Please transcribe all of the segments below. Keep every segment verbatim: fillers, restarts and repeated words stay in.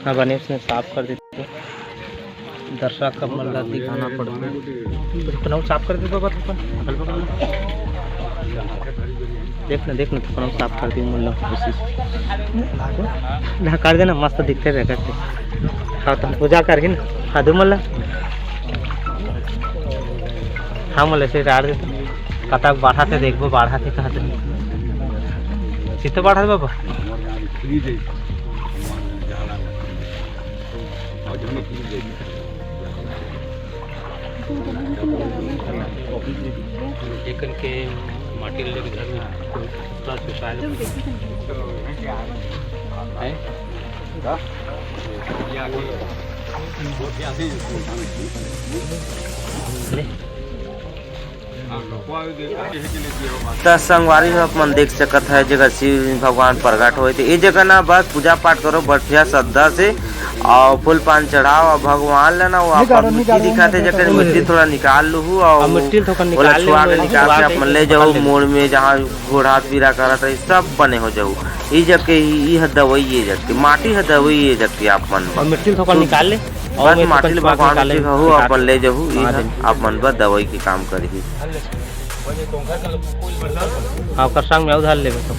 ना बने, उसने साफ कर देते। दर्शक मन ला दिखाना पड़ता है। थोकन अउ साफ कर दे बाबा, थोकन अगल बगल में। देख ना, देख ना, थोकन अउ साफ कर दे, मन ला कोशिश। ना कर देना, मस्त दिखते रहे करते। हाँ, तो पूजा कर ही ना, खादू मन ला। हाँ, मन ला ऐसे डाल देते। कतक बढ़ाते देखबो, बढ़ाते कहते। कितना बढ़ाते बाबा? एकन के माटी ले घर में पूरा सुखाए लो। हैं? का? ले। त संगवारी हो, आप मन देख सकत है, जगह शिव भगवान प्रगट होए थे। ये जगह ना बस पूजा पाठ करो बढ़िया श्रद्धा से, और फूल पान चढ़ाओ, और भगवान ला ना वो अपन मूर्ति दिखाते, जगह मूर्ति थोड़ा निकाल लूहू, और अब मिट्टी थोड़ा ओला निकाल छुआ के लेहू, निकाल के छुआ के अपन ले जाओ पकड़ ले। मोड़ में, जहाँ गोड़ हाथ पीरा करत रही, सब बने हो जाऊ। ई जग के ई, ई ह दवाई, ये जग के माटी ह दवाई, ये जग के आप मन और मिट्टी थोड़ा निकाल ले। और बस मैं माटी थोड़ा ले भगवान निकाल ले, के हो, निकाल अपन ले। ले जाहू, ई हाँ, ह दे। आप मन बर दवाई के काम करही। हाँ, ओकर संग में उधार लेबे तो।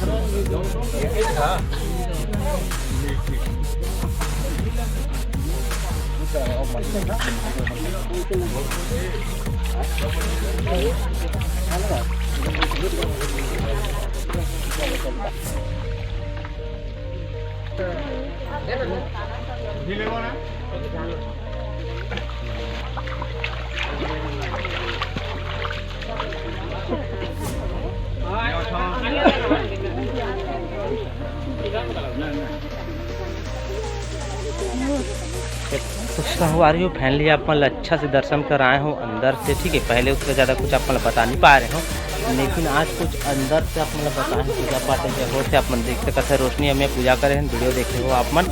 तो संगवारी हो, finally आप मन ल अच्छा से दर्शन कराए हो अंदर से, ठीक है। पहले उससे ज़्यादा कुछ आप मन ल बता नहीं पा रहे हो, लेकिन आज कुछ अंदर से आप मन ल बताए हो, पूजा पाठ जैसे हो से आप मन देख सकत है। रोशनी हमें पूजा करे हैं, video देखे हो आप मन,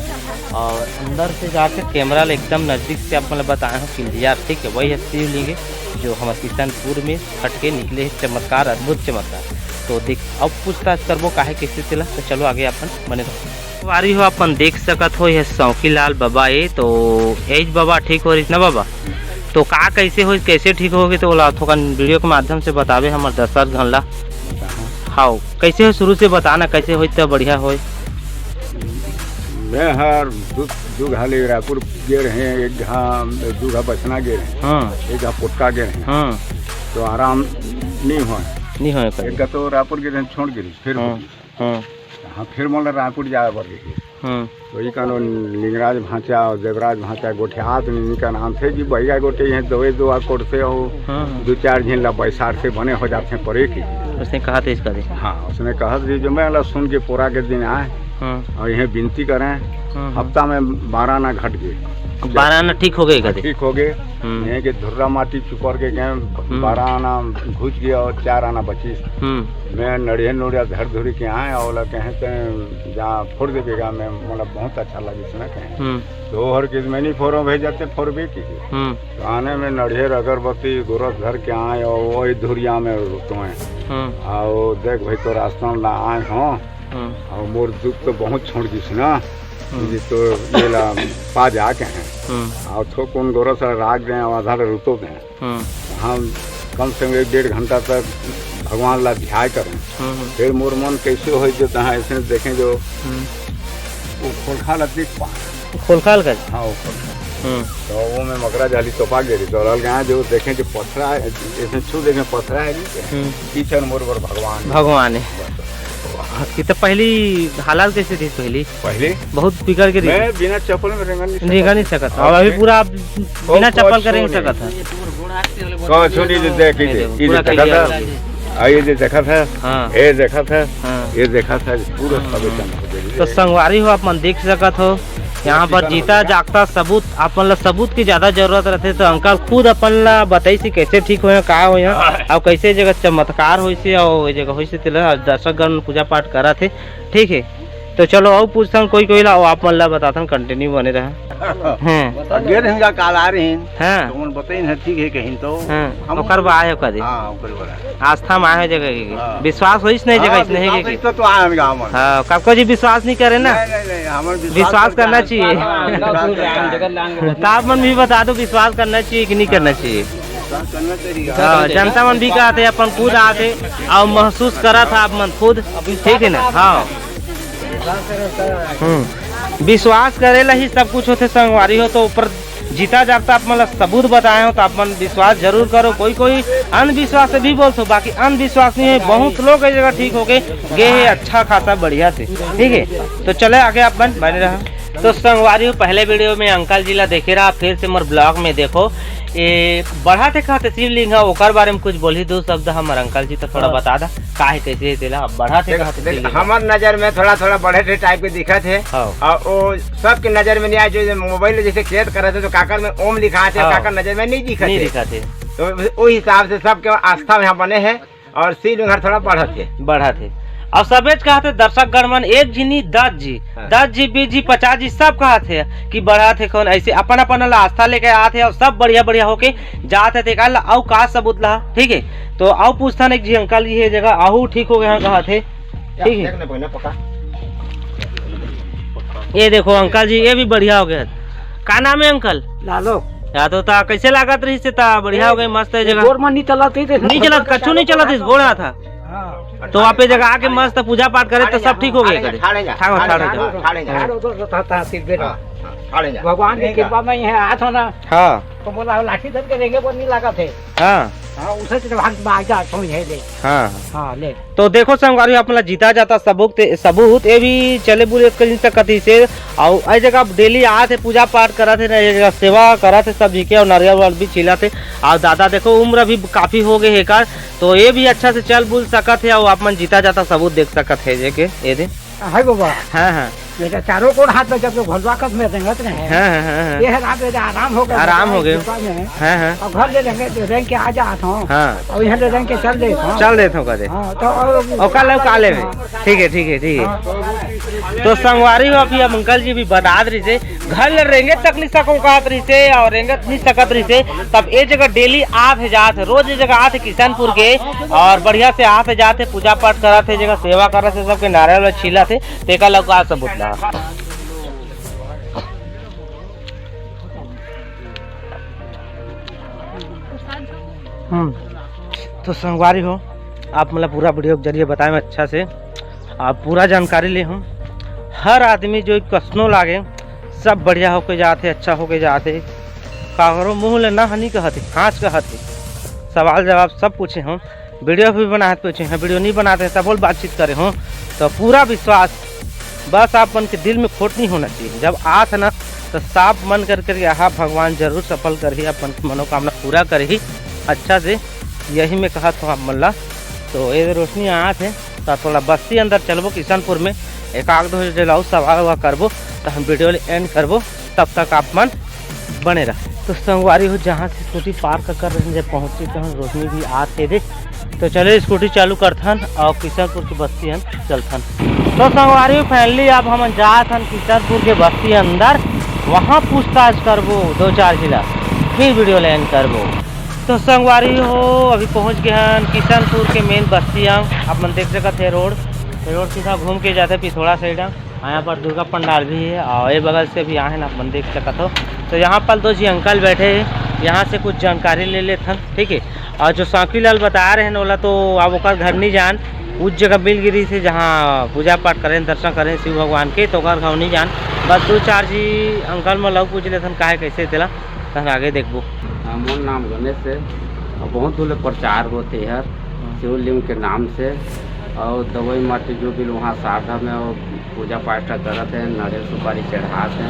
और अंदर से जाके camera ल एकदम नज़दीक से आप मन ल बताए हो clear, ठीक है। वही है शिवलिंग, जो हमर किशनपुर में छठ के निकले है, चमत्कार, अद्भुत चमत्कार। तो देख, अब पूछताछ करबो काहे कैसे तेला, तो चलो आगे अपन बने रहो। संगवारी हो, अपन देख सकत हो, यह सौखी लाल बाबा ए, तो एज बाबा ठीक हो रहिस ना बाबा? तो का कैसे होइस, कैसे ठीक होगे, तो ओला थोकन video के माध्यम से बताबे हमर दर्शक गण ला। हाँ, कैसे हो, शुरू से बताना, कैसे होइस त बढ़िया होय। मैं हर दू, दू घाली रायपुर गे रहे, एक घा, दू घा बसना गे रहे, हाँ। एक घा पोटका गे रहे। हाँ। तो आराम नहीं होय। नहीं होय कभी। एक घा तो रायपुर गे रहे, छोड़ गे रहे, फिर हाँ। होगी। हाँ। हाँ, फिर मोला रायपुर जाए बर रही। हाँ। तो ई कानो लिंगराज भांचा और देवराज भांचा गोठियात नहीं निकन आन थे जी, बहिरा गोटे हैं, दवे दुआ कोट से हो, हाँ, हाँ। दो चार झिन ला बैसार से बने हो जाते हैं परे की। उसने कहा था इसका दे। हाँ, उसने कहा था जी, जो मैं ला सुन के पोरा के दिन आए हाँ। और यह विनती करें, हाँ, हाँ। हफ्ता में बारह आना घट गए। बारह आना ठीक हो गए हाँ, कदे? ठीक हो गए। हम्म। यहीं के धुर्रा माटी चुपर के गए, हम्म। बारह आना घुस गया और चार आना बची। हम्म। मैं नड़िया नोड़िया धर धुरी के आए और ओला कहे ते जा फोड़ दे बेगा में, मोला बहुत अच्छा लगिस ना कहे। हम्म। तो हर चीज मैं नहीं फोड़ो भाई, जाते फोड़बे की। हम्म। तो आने में नड़ियर अगरबत्ती गोरस धर के आए और वही धुरिया में रुतोए। हम्म। और देख भाई तो रास्ता ला आए हो हम्म। और मोर दुख तो बहुत छोड़ दिस ना। हम्म। ये तो ये ला पा जा के हैं। हम्म। और थो कौन गोरस राग दे और आधा रुतो दे। हम्म। हम कम से कम एक डेढ़ घंटा तक भगवान ला ध्याय करें। हम्म, हम्म। फिर मोर मन कैसे हो जो तहाँ ऐसे देखें जो हम्म। वो खोलखा ला देख पा। खोलखा ला का? हाँ, वो खोलखा। हम्म। तो वो में मकरा जाली तोपा गे रही, तो लल गया जो देखें जो पथरा है, ऐसे छू देखें पथरा है नहीं क्या? हम्म। पीछे मोर बर भगवान। भगवान है। बस। ये तो पहली हालात कैसे थी पहली? पहले? बहुत बिगड़ के रही मैं थी। बिना चप्पल में रेंगा नहीं सकता। रेंगा नहीं सकता। और और अभी फिर? पूरा आप बिना चप्पल के रेंग सकत है। कहो, छोड़ी दे, देख, ये ये दे, देखो, ये पूरा देखा clear था। है। आ, ये दे देखा था। हाँ। ये देखा था। हाँ। ये देखा था, पूरा हाँ, सब हाँ। एकदम हो गया। तो संगवारी हो, आप मन देख सकत हो, यहाँ पर जीता जागता सबूत, आप मन ला सबूत की ज्यादा जरूरत रहते, तो अंकल खुद अपन ला बताइस कि कैसे ठीक होए, का होए, हाँ। और कैसे जगह चमत्कार होइस, और ये जगह होइस, तेला दर्शक गण पूजा पाठ करत हे, ठीक है। तो चलो, अउ पूछथन कोई कोई ला, अउ आप मन ला बताथन, continue बने रहा। हैं। गे रहिन का काल आ रहिन। हाँ। तो मन बताइन है, ठीक है कहिन तो। हाँ। हम ओकर बाद है कदे। हाँ, ओकर बाद। आस्था में आहे जगह के। हाँ। विश्वास होइस नहीं जगह हाँ, इसने है विश्वास कि। तो, तो आए हम गाँव में। हाँ, कब को जी विश्वास नहीं करे ना। नहीं, नहीं, नहीं, हमर विश्वास विश्वास करना करना चाहिए। हाँ, विश्वास करना है। तो आप मन भी बता दो, विश्वास करना चाहिए कि नहीं करना चाहिए? विश्वास करना चाहिए। हाँ, जनता मन भी कहत हे, अपन खुद आत हे अउ महसूस करत हे आप मन खुद, ठीक है ना? हाँ। हम्म। विश्वास करे ला ही सब कुछ होथे संगवारी हो, तो ऊपर जीता जागता आप मन ला सबूत बताए हो, तो आप मन विश्वास जरूर करो। कोई कोई अंधविश्वास से भी बोलथो, बाकी अंधविश्वास नहीं है। बहुत लोग ये जगह ठीक हो गए, गे है अच्छा खासा बढ़िया से, ठीक है। तो चले आगे आप मन बने रहा। तो संगवारी हो, पहले वीडियो में अंकल जी ला देखे रहा, फिर से मोर ब्लॉग में देखो, ये बढ़त हे कहत हे शिवलिंग ह, ओकर बारे में कुछ बोलही दो शब्द हमर अंकल जी, तो थोड़ा हाँ। बता दा, का हे, कैसे हे तेला, अब बढ़त हे देख, कहत हे देख, शिवलिंग ह। हमर नजर में थोड़ा थोड़ा बढ़त हे टाइप के दिखत हे, हाँ। अउ वो सबके नजर में नहीं आए, जो मोबाइल में जैसे कैद करत हे तो काकर में ओम लिखा थे, हाँ। काकर नजर में नहीं दिखत नहीं हे। दिखत हे। तो वो हिसाब से सबके आस्था में यहाँ बने हे। अउ शिवलिंग हर थोड़ा बढ़त हे। बढ़त हे। अउ सबेच कहत हे दर्शक गण मन, एक झिनी दस जी, हाँ। दस जी, बीस जी, पचास जी, सब कहत हे कि बढ़त हे कौन, ऐसे अपन अपन ला आस्था लेके आत हे अउ सब बढ़िया बढ़िया होके जात हे। तेकर ला अउ का सबूत ला, ठीक है। तो अउ पूछथन एक झी अंकल जी हे जगह, आहू ठीक हो गए हैं कहत हे, ठीक है। देख ना बहिना पका। ये देखो अंकल जी, ये भी बढ़िया हो गए हैं। का नाम है अंकल? लालो। या तो ता कैसे लागत रहिस हे ता? बढ़िया हो गए, मस्त है जगह। गोड़ मन नहीं चलत ही थे। नहीं चलत, कछु नहीं चलत इस गोड़ हाथ। हाँ। तो आप ये जगह आके मस्त पूजा पाठ करे तो सब ठीक हो गए करे। ठाड़े जा, ठाड़ो, ठाड़ो जा। ठाड़े जा। ठाड़ो तो, तो, तो, तो, सिर बेटा। हाँ, हाँ, ठाड़े जा। भगवान की कृपा में ही है, हाथ होना। हाँ। तो बोला, लाठी धर के रेंगे पर नहीं लागत हे। हाँ। हाँ, उसे तो भाग में आ जा, छोड़ है ले। हाँ। हाँ, ले। तो देखो संगवारी, आप मन ला जीता जाता सबूत, सबूत, ये भी चले बुले कर नहीं सकत ही से। अउ ए जगह डेली आत हे, पूजा पाठ करत हे ना, ये जगह सेवा करत हे सब जी के, अउ नारियल वाल भी छीलत हे। अउ दादा देखो, उम्र भी काफी हो गए हे एकर, तो ये भी अच्छा से चल बुल सकत हे। अउ आप मन जीता जाता सबूत देख सकत हे जे के, ये दे। हाय बाबा। हाँ, हाँ। ये तो चारों कोण हाथ में जब घोलवा कस में रेंगत रहे। हाँ, हाँ, हाँ, हाँ। ये है रात में आराम हो गया, आराम हो गया। कृपा में। हाँ, हाँ। अउ घर ले रेंगे, रेंग के आ जात हों। हाँ। अउ यहाँ ले रेंग के चल देत हों। चल देत हों कदे। हाँ, तो अउ ओकर ले का लेबे? हाँ। ठीक है, ठीक है, ठीक है। हाँ। तो संगवारी हो, अभी हम अंकल जी भी बतात रहिस हे, घर ले रेंगे तक नहीं सको कहत रहिस हे, अउ रेंगत नहीं सकत रहिस हे, तब ये जगह डेली आत हे जात हे, रोज ये जगह आत हे किशनपुर के, अउ बढ़िया से आत हे जात हे, पूजा पाठ करत हे, जगह सेवा करत हे, सबके नारियल वारियल छीलत हे, तेकर लौका सबूत ला। हम्म, तो संगवारी हो, आप मतलब पूरा वीडियो के जरिए बताए में अच्छा से, आप पूरा जानकारी ले हम। हर आदमी जो कसनो लागे, सब बढ़िया होके जात हे, अच्छा होके जात हे। काकरो मुंह ले ना हनी कहत हे, हाँच कहत हे। सवाल जवाब सब पूछे हम। वीडियो भी बनात पूछे हैं, वीडियो नहीं बनाते हैं, तब बोल बातचीत करे हों, तो पूरा विश्वास, बस आप मन के दिल में खोट नहीं होना चाहिए। जब आत हे ना, तो साफ मन कर करके, "आहा, भगवान जरूर सफल करही, आप मन के मनोकामना पूरा करही।" अच्छा से यही मैं कहत हों आप मन ला। तो ये रोशनी आत हे, तो थोड़ा बस्ती अंदर चलबो किशनपुर में, एक आध दो जगह अउ सवाल उवाल करबो, तो हम वीडियो ल end करबो। तब तक आप मन बने रह। तो संगवारी हो, जहाँ से स्कूटी पार्क कर रहे हैं, जब पहुँचे तो हम रोशनी भी आत हे दे। तो चलो स्कूटी चालू करथन अउ किशनपुर के बस्ती हम चलथन। तो संगवारी हो, finally अब हम जात हन किशनपुर के बस्ती अंदर, वहाँ पूछताछ करबो दो चार जिला, फिर वीडियो ल end करबो। तो संगवारी हो, अभी पहुँच गए हन किशनपुर के main बस्ती हम। आप मन देख सकत हे रोड, रोड सीधा घूम के जाते पिथोड़ा side हम। अउ यहाँ पर दुर्गा पंडाल भी हे अउ ये बगल से भी आए हैं, आप मन देख सकत हो। तो यहाँ पर दो जी अंकल बैठे हैं, यहाँ से कुछ जानकारी ले लेथन, ठीक है। अउ जो साकी लाल बता रहे हैं ओला, तो अब ओकर घर नहीं जान, उस जगह मिल गिरी से जहाँ पूजा पाठ करें, दर्शन करें शिव भगवान के, तो ओकर घर नहीं जान। बस दो चार जी अंकल मन ला पूछ लेथन काहे कैसे तेला, तहन आगे देखबो। हाँ, मोर नाम गणेश हे अउ बहुत दूर ले प्रचार होथे हर हाँ। शिवलिंग के नाम से अउ दवाई माटी जो भी वहाँ शारदा में अउ पूजा पाठ ला करत हे, नारियल सुपारी चढ़ात हे,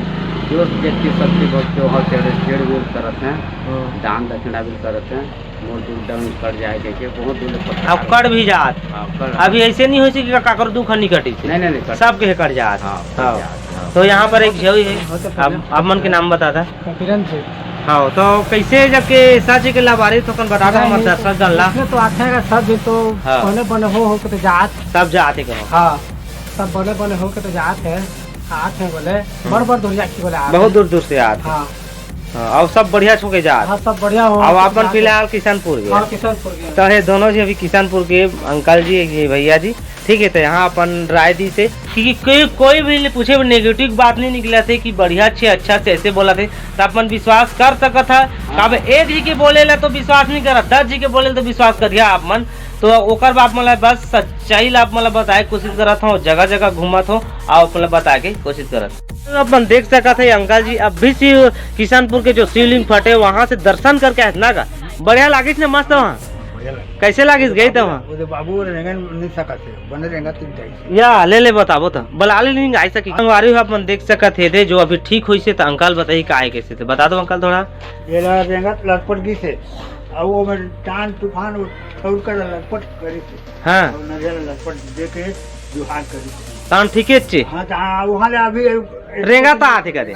जो व्यक्ति शक्ति भक्ति वहाँ चढ़े, चढ़ भी करत हे, हाँ। दान दक्षिणा भी करत हे। मोर दूर डंग कर जाए के, के बहुत दूर ले पता अब है। कट भी जात। हाँ, कट। अभी ऐसे नहीं होइसे कि काकरो दुख नहीं कटी। नहीं, नहीं, नहीं, कट। सबके कट जात। हाँ, कट हाँ। जात, हाँ। तो यहाँ पर एक झेवी है, हाँ, तो अब, अब मन के नाम बता था। किरण जी। हाँ, तो कैसे जब के सच के लावारिस तो कन बता था नहीं, हमारे नहीं, दर्शक गण ला। इसमें तो अच्छा है, सब भी तो हाँ। बने बने हो, हो के तो जात। सब जात ही कहो। हाँ। सब बने बने होके तो जात हे, आत हे बोले, बड़ बड़ दुरिहा के बोले आत बहुत हे। दूर दूर से आत हे। हाँ। हाँ, अउ सब बढ़िया छो के जात। हाँ, सब बढ़िया हो, अब सब अपन जात हे। फिलहाल किशनपुर गे। हाँ, किशनपुर गे। तो हे दोनों जी अभी किशनपुर के अंकल जी, ये भैया जी, ठीक है, तो यहाँ अपन राय दी से कि कोई, कोई भी पूछे negative बात नहीं निकला थे कि बढ़िया छे, अच्छा से ऐसे बोला थे, तो अपन विश्वास कर सकत है। हाँ। अब एक जी के बोले ला तो विश्वास नहीं करत, दस जी के बोले ला तो विश्वास करिया आप मन। तो ओकर बाप मन ला बस सच्चाई ला आप मन ला बताए के कोशिश करत हूँ, जगह जगह घूमत हूँ, आप मन ला बताए के कोशिश करत हूँ। अपन देख सकत है अंकल जी, अभी शिव किशनपुर के जो शिवलिंग फटे, वहाँ से दर्शन करके आए ना का, बढ़िया लागिस ने, मस्त वहाँ। बढ़िया लागिस। कैसे लागिस, गई तो वहाँ? वो तो बाबू रेंगन नहीं सकत है, बने रेंगत के जाइस। या ले ले बताबो तो, बला ले नहीं आई सकी। संगवारी हो, अपन देख सकत है दे, जो अभी ठीक होइस हे, तो अंकल बताई का है कैसे थे, बता दो अंकल थोड़ा। ये ला रेंगत लटपट गिस हे, और वो में चांद तूफान वो ठौर कर लटपट करिस हे। हाँ। और नरियल लटपट दे के जुहार करिस हे। तहन ठीके चे। हाँ, तो हाँ, वहाँ ले अभी रेंगत आत हे कदे।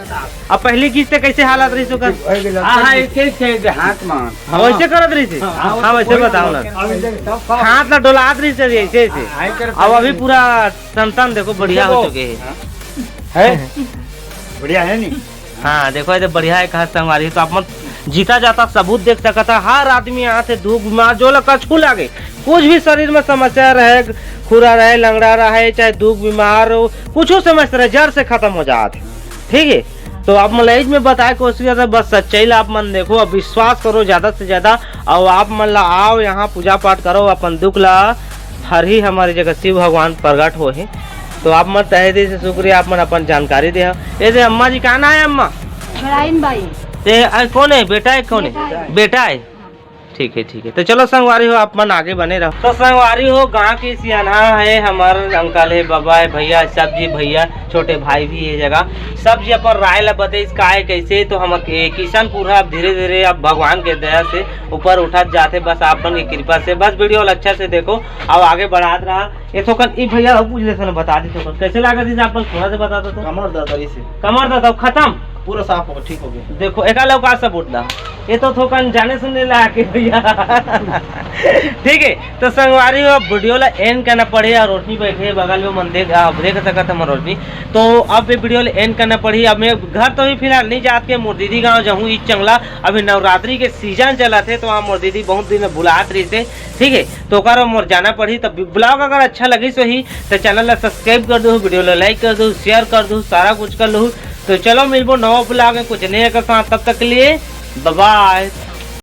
अब पहली किस्त कैसे हालत रहिस ओकर? हाँ, हाँ, ऐसे, ऐसे हाथ मान। हाँ, वैसे करत रहिस हे? हाँ, हाँ, वैसे बताओ ना। अभी देख, सब, सब हाथ ला डोलात रहिस हे ऐसे, ऐसे। हाँ, ऐसे करत अब अभी रहिस। पूरा टन टन देखो, बढ़िया हो चुके हैं। हाँ। है? बढ़िया है नहीं? हाँ, देखो, ये तो बढ़िया है, कहा संगवारी। तो आप मन जीता जाता सबूत देख सकत है। हर आदमी यहाँ से दुख बीमार, जो ला कछु लागे, कुछ भी शरीर में समस्या रहे, खुरा रहे, लंगड़ा रहे, चाहे दुख बीमार हो, कुछ समस्या रहे, जड़ से खत्म हो जात है। ठीक है, तो आप मन ला एज में बताए कोशिश करता, बस सच्चाई ला आप मन देखो, अब विश्वास करो ज्यादा से ज्यादा, और आप मन ला आओ यहाँ पूजा पाठ करो, अपन दुख ला हर ही हमारी जगह शिव भगवान प्रगट हो है। तो आप मन तहे दिल से शुक्रिया, आप मन अपन जानकारी दे हो। ऐसे अम्मा जी, का नाम है अम्मा? नारायण बाई। ते, आ, कौन है, बेटा है, कौन है? बेटा है। बेटा है। ठीक है, ठीक है। तो चलो संगवारी हो, आप मन आगे बने रहो। तो संगवारी हो, गांव के सियाना है, हमार अंकल है, बाबा है, भैया, सब जी भैया, छोटे भाई भी ये जगह, सब जी अपन राय ला बताइस का है, कैसे। तो हम के किशनपुर है, अब धीरे धीरे अब भगवान के दया से ऊपर उठत जाते, बस आप मन की कृपा से। बस वीडियो ला अच्छा से देखो, अब आगे बढ़ात रहा। ये थोकन, ई भैया, अब पूछ ले, थोड़ा बता दी थोकन, कैसे लागत हे, आप मन थोड़ा से बता दो तो। कमर दर्द रहिस हे। कमर दर्द अब खत्म? पूरा साफ हो, ठीक हो गया। देखो, एका लौका सबूत ला। ये तो थोकन जाने सुने ला आके भैया। ठीक है, तो संगवारी हो, अब वीडियो ला end करना पड़े, और रोशनी बैठे है बगल में, मन देख, आप देख सकत है मन रोशनी। तो अब ये वीडियो ला end करना पड़ी। अब मैं घर तो ही फिलहाल नहीं जात के, मोर दीदी गाँव जाहूँ, ई चंगला, अभी नवरात्रि के सीजन चलत है, तो वहाँ मोर दीदी बहुत दिन बुलात रहिस हे। ठीक है, तो ओकर मोर जाना पड़ही। तब ब्लॉग अगर अच्छा लगिस होही तो चैनल ला सब्सक्राइब कर दो, वीडियो ला लाइक कर दो, शेयर कर दो, सारा कुछ कर लो। तो चलो मिलबो नवा ब्लॉग में कुछ नया के साथ, तब तक के लिए बाय बाय।